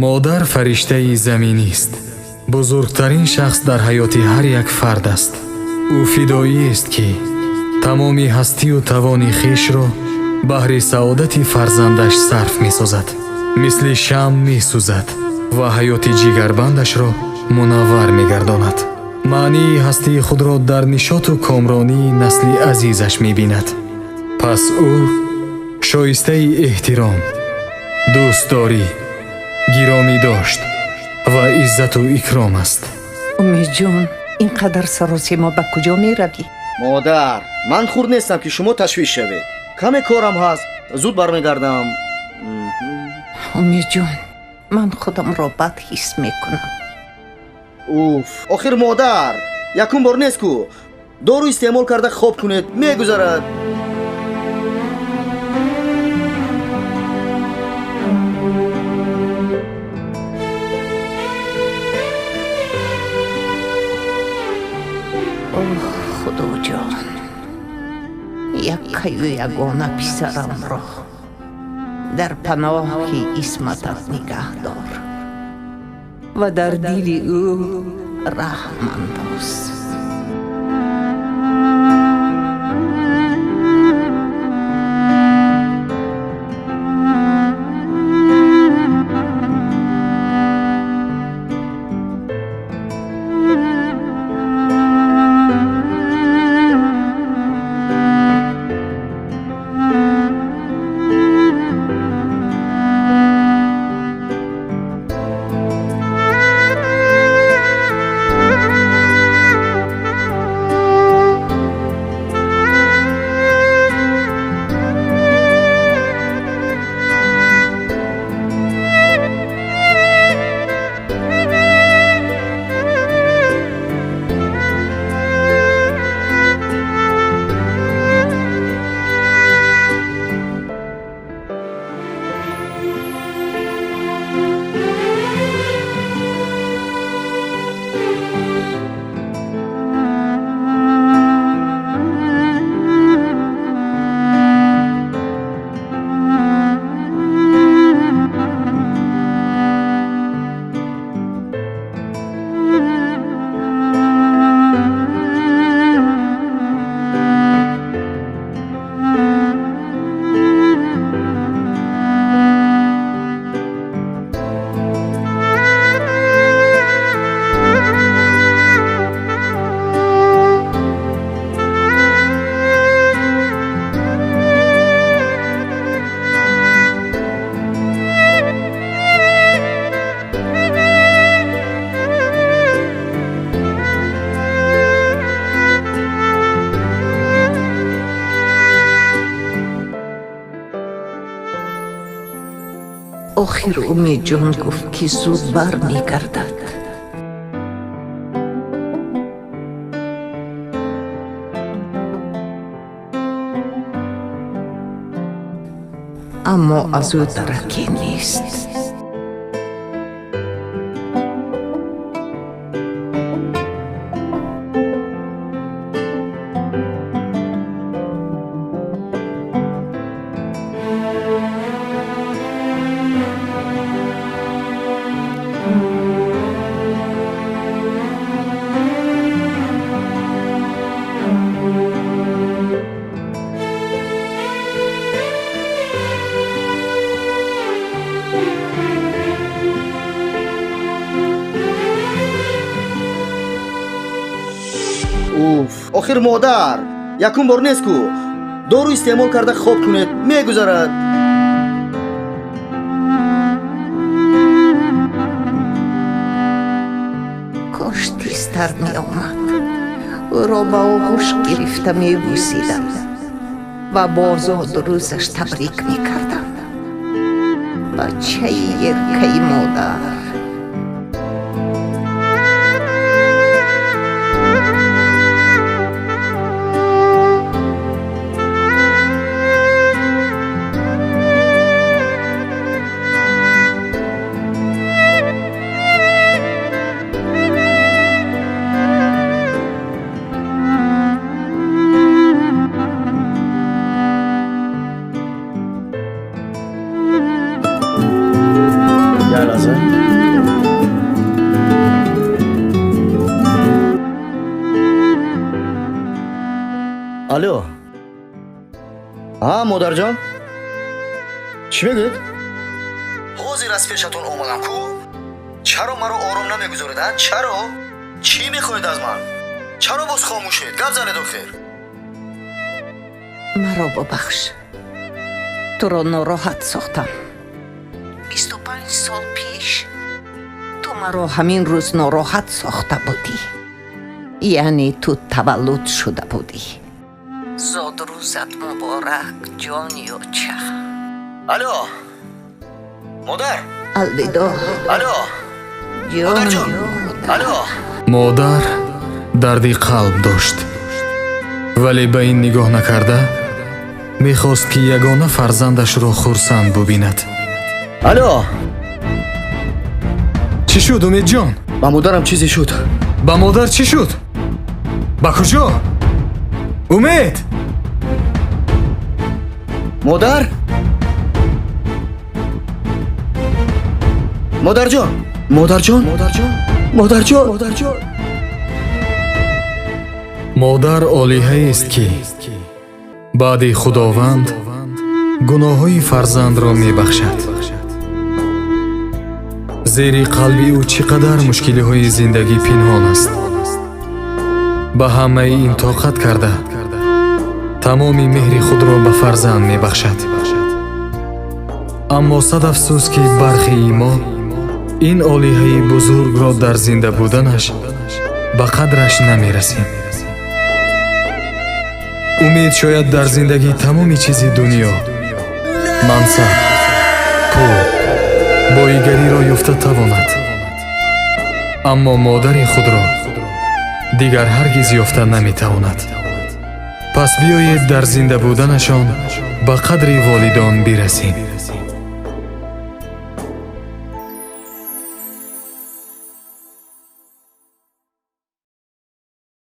Модар фариштаи заминист. Бузургтарин шахс дар ҳаёти ҳар як фард аст. Ӯ фидоиест, ки тамоми ҳастию тавони хешро баҳри саодати фарзандаш сарф месозад. Мисли шамъ месӯзад ва ҳаёти ҷигарбандашро мунаввар мегардонад. Маънии ҳастии худро дар нишоту комронии насли азизаш мебинад. Пас ӯ шоистаи эҳтиром, дӯстдорӣ, гиромӣ дошт ва иззату икром аст. Умедҷон, ин қадар саросема ба куҷо меравӣ? Модар, ман хурд нестам, ки шумо ташвиш шавед. Каме корам ҳаст, зуд бармегардам. Умедҷон, ман худамро бад ҳис мекунам. Уф, охир модар, якум бор нест ку. Дору истеъмол карда хоб кунед, мегузарад. Оҳ, Худоҷон, яккаю ягона писарамро дар паноҳи исматат нигаҳ дор ва дар дили ӯ раҳм андоз. Охир Умедҷон гуфт, ки зуд бармегардад. Аммо аз ӯ дараке нест. Уф, охир модар, якум бор нест ку. Дору истеъмол карда хоб кунед, мегузарад. Кош тезтар меомад, ӯро ба оғӯш гирифта мебӯсидам ва бо зодрӯзаш табрик мекардам. Бачаи еркаи модар. Лаҳза. Алло. Ҳа, модарҷон, чӣ мегӯед? Ҳозир аз пешатон омадам ку. Чаро маро ором намегузоред, а? Чаро? Чӣ мехоҳед аз ман? Чаро боз хомӯшед? Гап занед охир. Маро бубахш, туро нороҳат сохтам. 25 сол пеш ту маро ҳамин рӯз нороҳат сохта будӣ. Яъне ту таваллуд шуда будӣ. Зодрӯзат муборак, ҷони оча. Алло, модар. Алвидоъ. Алло, модарҷон, алло. Модар дарди қалб дошт, вале ба ин нигоҳ накарда мехост, ки ягона фарзандашро хурсанд бубинад. Алло. Чӣ шуд, Умедҷон? Ба модарам чизе шуд. Ба модар чӣ шуд? Ба куҷо, Умед? Модар, модарҷон, модарҷон, модарҷон, модарҷон, модарҷон. Модар олиҳаест, ки баъди Худованд гуноҳҳои фарзандро мебахшад. Зери қалби ӯ чӣ қадар мушкилиҳои зиндагӣ пинҳон аст. Ба ҳамаи ин тоқат карда, тамоми меҳри худро ба фарзанд мебахшад. Аммо сад афсӯс, ки бархеи мо ин олиҳаи бузургро дар зинда буданаш ба қадраш намерасем. Умед шояд дар зиндагӣ тамоми чизи дунё, мансаб, пул, боигариро ёфта тавонад, аммо модари худро дигар ҳаргиз ёфта наметавонад. Пас биёед, дар зинда буданашон ба қадри волидон бирасем.